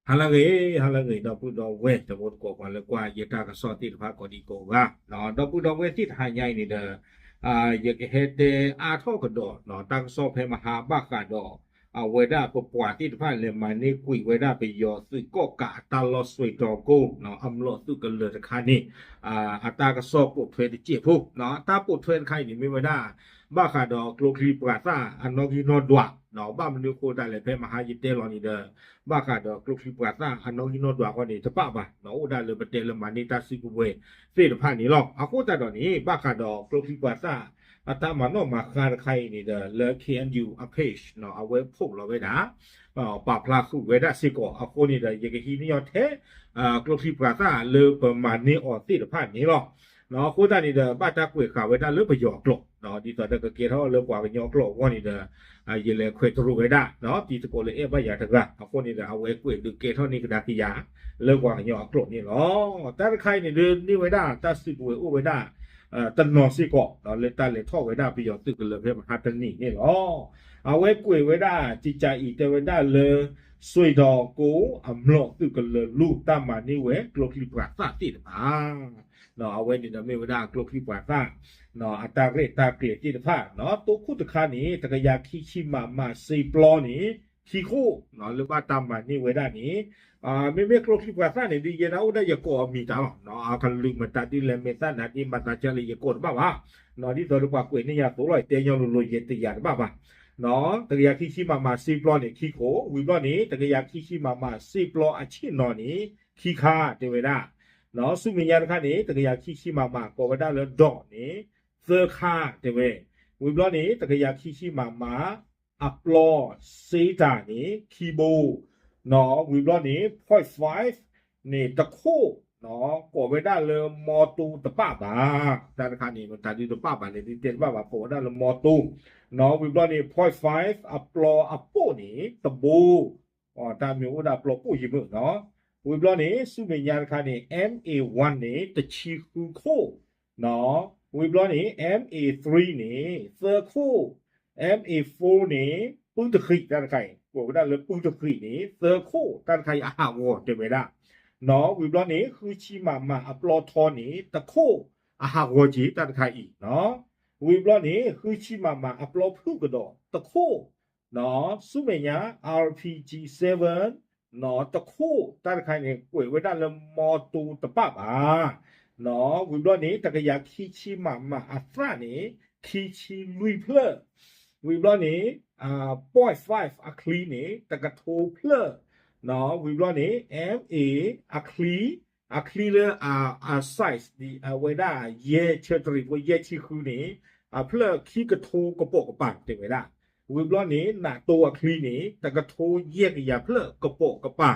ဟါလၢအဂ့ၤ, ဟါလၢအဂ့ၤ ဒီပုၢ်ဒီဝဲၢ် တံၤသကိးပှၤလၢကွၢ်ယတၢ်ကစီၣ်သ့ၣ်တဖၣ်ကိးဒံကိးဂၤ, ဒီပုၢ်ဒီဝဲၢ်သ့ၣ်တဟါညါအံၤန့ၣ်ဒီး ယကဟဲတဲအါထီၣ်ကဒီး တၢ်ကစီၣ်ဖဲမဟါဘၣ်ဃးဒီး အဝဲဒၣ်ပပှၤသ့ၣ်တဖၣ်လဲၤမၤန့ၢ်ကွံာ်ဝဲဒၣ်ပယီၤသုးကီၣ်ကးအတၢ်လီၢ်စွ့တီကိ အမျိာ်သုးကလၢၤတခါန့ၣ် အတၢ်ကစီၣ်ပိာ်ထွဲတစဲးဖိ, အတၢ်ပိာ်ထွဲတခါအံၤန့ၣ်မ့ၢ်ဝဲဒၣ် ဘၣ်ဃးဒီးကျိချံပှၤသၣ်အနီၣ်ဂံၢ်နီၣ်ဒွး, ဘၣ်မနုၤအဃိသတးလဲၣ် ဖဲမဟါယတဲလီၤန့ၣ်ဒီး ဘၣ်ဃးဒီးကျိချံပှၤသၣ်အနီၣ်ဂံၢ်နီၣ်ဒွးအဂီၢ်န့ၣ် တဘၣ်ဘၣ်, အိၣ်ဒၣ်လၢပတဲလၢမၤန့ၢ်တၢ်စုကဝဲၤသ့ၣ်တဖၣ်န့ၣ်လီၤ. အဃိသတးဒီးန့ၣ် ဘၣ်ဃးဒီးကျိချံပှၤသၣ် အတၢ်မၤနီၣ်မၤဃါတခါအံၤန့ၣ်ဒီး လၢ K N U အ page အဝဲ post လီၤဝဲဒၣ် ပာ်ဖျါဃုာ်ဝဲဒၣ်စ့ၢ်ကီး, အဃိန့ၣ်ဒီး ယကဟံးန့ၢ်အီၤထဲ ကျိချံပှၤသၣ်လၢပမၤန့ၢ်အီၤသ့ၣ်တဖၣ်န့ၣ်လီၤ. အဃိသတးန့ၣ်ဒီး ဘၣ်တၢ်ကွဲးဃာ်ဝဲဒၣ်လၢပယီၤအကျိာ်, ဒ်သိးဒီးကကဲထီၣ်လၢပှၤကညီအကျိာ်အဂီၢ်န့ၣ်ဒီး ယလဲၤခွဲးတရူးဝဲဒၣ် တံၤသကိးလၢအဲၣ်ဘၣ်ယၤတဂၤ အဃိန့ၣ်ဒီး အဝဲကွဲးဒုးကဲထီၣ်န့ၢ်ကဒါက့ၤယၤ လၢပှၤကညီအကျိာ်န့ၣ်လီၤ. တၢ်တခါအံၤန့ၣ်ဒုးန့ၢ်ဝဲဒၣ်တၢ်စုကဝဲၤအိၣ်ဝဲဒၣ် တနီၤစ့ၢ်ကီး လၢတၢ်လဲၤထီၣ်ဝဲဒၣ်ပယီၤသုးကလၢၤဖဲမဟါတနံၤန့ၣ်လီၤ. အဝဲကွဲးဝဲဒၣ် ကကးအံၤ တဲဝဲဒၣ်လၢ စွ့တီကိ အမျိာ်သုးကလၢၤလူၤ တၢ်မၤန့ၢ်ဝဲကျိချံပှၤသၣ်သ့ၣ်တဖၣ် အဝဲန့ၣ်ဒီးမ့ၢ်ဝဲဒၣ်ကျိချံပှၤသၣ် အတၢ်ရဲၣ်တၢ်ကျဲၤသ့ၣ်တဖၣ်, တိခိၣ်တခါန့ၣ် တကယၤခံဆံ မမ စ့ပျီန့ၣ် ခံခိၣ် လၢဘၣ်တၢ်မၤန့ၢ်ဝဲဒၣ်န့ၣ် မ့မ့ၢ်ကျိချံပှၤသၣ်န့ၣ်ဒုး ယဲဒၣ်အိၣ်ဒၣ်ယကိးအမံၤတၢ်လီၤ. အကလုာ်မတၤဒ်လဲၣ် မဲာ်သၣ်နၤဒ်မၤသးကၢလၢယကိးတဘၣ်ဘၣ်, ဒ်သိးဒီးပှၤကွဲးန့ၢ်ယၤသိးလီၤ ယတဲညီလိၤလိၤယတယာ်တဘၣ်ဘၣ်. တကယၤခံဆံ မမ စ့ပျီန့ၣ် ခံခိၣ်, ဝံၤဘျီန့ၣ် တကယၤခံဆံ မမ စ့ပျီအဆ့ၣ်နီၤန့ၣ် ခံခါ တဲဝဲဒၣ် ဆူမဲာ်ညါတခါန့ၣ် တကယၤခံဆံ မမ ကိးဝဲဒၣ်လၢ ဒီး န့ၣ် သၢခါ တဲဝဲ, ဝံၤဘျီန့ၣ် တကယၤခံဆံ မမ အပျီ စ့တၢ် န့ၣ် ခံဘိ, ဝံၤဘျီန့ၣ် point five န့ၣ် တခိၣ် ကိးဝဲဒၣ်လၢ မီတိတပၣ်ဘၣ်, တၢ်တခါန့ၣ် မတၤဒုးတပၣ်ဘၣ်လဲၣ် ဒုးတဲတဘၣ်ဘၣ် ကိးဝဲဒၣ်လၢ မီတိ, ဝံၤဘျီန့ၣ် point five အပျီအပိၣ်န့ၣ် တဘိ တၢ်မ့ၢ်အိၣ်ဒၣ်ပျီပိၣ်ယံၤမုၣ်နီၤ, ဝံၤဘျီန့ၣ် ဆူမဲာ်ညါတခါန့ၣ် M A one န့ၣ် တဆံဃုခိၣ်, ဝံၤဘျီန့ၣ် M A three န့ၣ် သၢခိၣ်, M A four န့ၣ် ပုၢ်တဃံး တၢ်တခါအံၤ ကိးဝဲဒၣ်လၢပုၢ်တဃံးန့ၣ် သၢခိၣ် တၢ်တခါအံၤအဟးဂီၤတဲဝဲဒၣ်, ဝံၤဘျီန့ၣ် ဃုဆံ မမ အပျီထီန့ၣ် တခိၣ် အဟးဂီၤက့ၤ တၢ်တခါအံၤ, ဝံၤဘျီန့ၣ် ဃုဆံ မမ အပျီဖုၣ်ကဒီး တခိၣ် ဆူမဲာ်ညါ R P G seven တခိၣ် တၢ်တခါန့ၣ် ကွဲးဝဲဒၣ်လၢ မီတိတပၣ်ဘၣ်, ဝံၤဘျီန့ၣ် တကယၤခံဆံ မမ အသၣ်န့ၣ် ခံဆံလွံၢ်ဖျၢၣ်, ဝံၤဘျီန့ၣ် point five အချံန့ၣ် တကထိဖျၢၣ်, ဝံၤဘျီန့ၣ် M A အချံ အချံလၢအ size ဒ်အဝဲဒၣ် ယဲၢ်ဆၢတရံးဖိ ယဲၢ်ဆံဃုန့ၣ် အဖျၢၣ်ခံကထိကပိာ်ကပၤ တဲဝဲဒၣ်, ဝံၤဘျီန့ၣ် နးတိအချံန့ၣ် တကထိယဲၢ်ကယၤဖျၢၣ်ကပိာ်ကပၤ,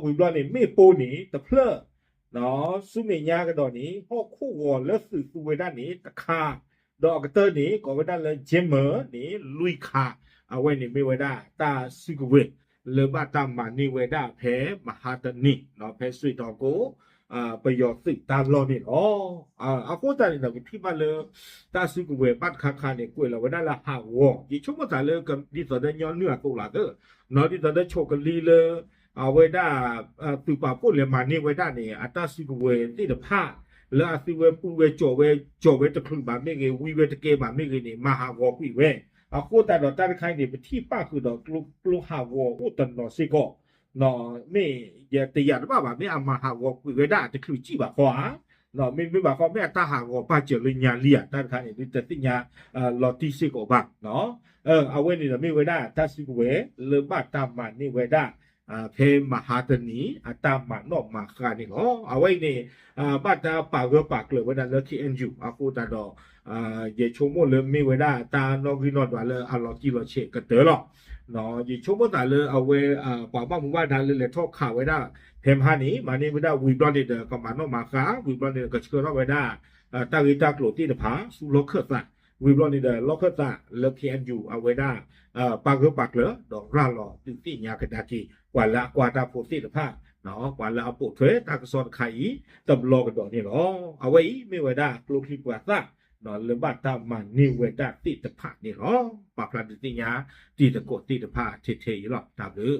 ဝံၤဘျီန့ၣ် မ့ၣ်ပိၢ်န့ၣ် တဖျၢၣ်, ဆူမဲာ်ညါကဒီးန့ၣ် ဟီၣ်ခိၣ်ဂီၤလၢသုးသူဝဲဒၣ်န့ၣ် တခါ, ဒီးအကတၢၢ်န့ၣ် ကိးဝဲဒၣ်လၢ Jammer န့ၣ် လွံၢ်ခါ, အဝဲန့ၣ်မ့ၢ်ဝဲဒၣ်တၢ်စုကဝဲၤ လၢဘၣ်တၢ်မၤန့ၢ်ဝဲဒၣ်ဖဲမဟါတနံၤ ဖဲစွ့တီကိ ပယီၤသုးတၢ်လီၢ်န့ၣ်လီၤ. အဃိသတးန့ၣ်ဒီး ပထံၣ်ဘၣ်လၢ တၢ်စုကဝဲၤဘၣ်တခါခါန့ၣ် ကွဲးလီၤဝဲဒၣ်လၢဟးဂီၤ, ယဆိကမိၣ်သးလၢ ဒ်သိးဒီးညီနုၢ်အသိးလီၤသၢ, ဒ်သိးဒီးဆိးကလံလၢ အဝဲဒၣ် သုးပာ်ဖှိၣ်လဲၤမၤန့ၢ်ဝဲဒၣ်န့ၣ် အတၢ်စုကဝဲၤသ့ၣ်တဖၣ် လၢအသုဝဲပုၢ်ဝဲၢ် ကၠီၤဝဲ ကၠီၤဝဲတချုးဘၣ်မ့ၢ်ဂ့ၤ ဝံဝဲတကဲဘၣ်မ့ၢ်ဂ့ၤန့ၣ် မၤဟးဂီၤကွံာ်ဝဲ, အဃိသတးဒီးတၢ်တခါအံၤန့ၣ် ပထံၣ်ပၣ်ဃုာ်ဒီးကျိဟးဂီၤအိၣ်တနီၤစ့ၢ်ကီး, မ့ၢ်ယတယာ်တဘၣ်ဘၣ် မ့ၢ်အမၤဟးဂီၤကွံာ်ဝဲဒၣ်တချုးစံၣ်ဘၣ်ဃီဧါ, မ့မ့ၢ်ဘၣ်ဃီ မ့ၢ်အတၢ်ဟးဂီၤပာ်စၢၤလၢညါလံဧါ တၢ်တခါန့ၣ် ဒုးတသ့ၣ်ညါလီၤတံၢ်စ့ၢ်ကီးဘၣ်. အဝဲန့ၣ်ဒီးမ့ၢ်ဝဲဒၣ်တၢ်စုကဝဲၤ လၢဘၣ်တၢ်မၤန့ၢ်ဝဲဒၣ် ဖဲမဟါတနံၤ အတၢ်မၤနီၣ်မၤဃါန့ၣ်လီၤ. အဝဲအံၤန့ၣ် ဘၣ်တၢ်ပာ်ဂၢၢ်ပာ်ကျၢၤဝဲဒၣ်လၢ K N U အဃိသတးဒီး ယဆိကမိၣ်လၢမ့ၢ်ဝဲဒၣ်တၢ်နီၣ်ဂံၢ်နီၣ်ဒွးလၢအလီၤတံၢ်လီၤဆဲးကတၢၢ်လီၤ. ယဆိကမိၣ်သးလၢအဝဲ ပှၤဘၣ်မူဘၣ်ဒါလၢလဲၤထီၣ်ခးဝဲဒၣ် ဖဲမဟါန့ၣ် မၤန့ၢ်ဝဲဒၣ်ဝံၤဘျီန့ၣ်ဒီး ကမၤနီၣ်မၤဃါ ဝံၤဘျီန့ၣ်ဒီး ကဆှၢထီၣ်ဝဲဒၣ် တၢ်ဂ့ၢ်တၢ်ကျိၤသ့ၣ်တဖၣ် ဆူလီၢ်ခၢၣ်သး ဝံၤဘျီန့ၣ်ဒီး လီၢ်ခၢၣ်သးလၢ K N U အဝဲဒၣ် ပာ်ဂၢၢ်ပာ်ကျၢၤ ဒီးရၤလီၤဒုးသ့ၣ်ညါကဒါက့ၤ ပှၤလၢအကွၢ်တၢ်ဖိသ့ၣ်တဖၣ် ပှၤလၢအပိာ်ထွဲတၢ်ကစီၣ်တခါအံၤ တဘျီကဒီးန့ၣ်လီၤ. အဝဲအံၤမ့ၢ်ဝဲဒၣ်ကျိချံပှၤသၣ် လၢဘၣ်တၢ်မၤန့ၢ်ဝဲဒၣ်သ့ၣ်တဖၣ်န့ၣ်လီၤ. ပာ်ဖျါဒုးသ့ၣ်ညါတံၤသကိးသ့ၣ်တဖၣ်ထဲထဲအံၤလီၤ. တၢ်ဘျုး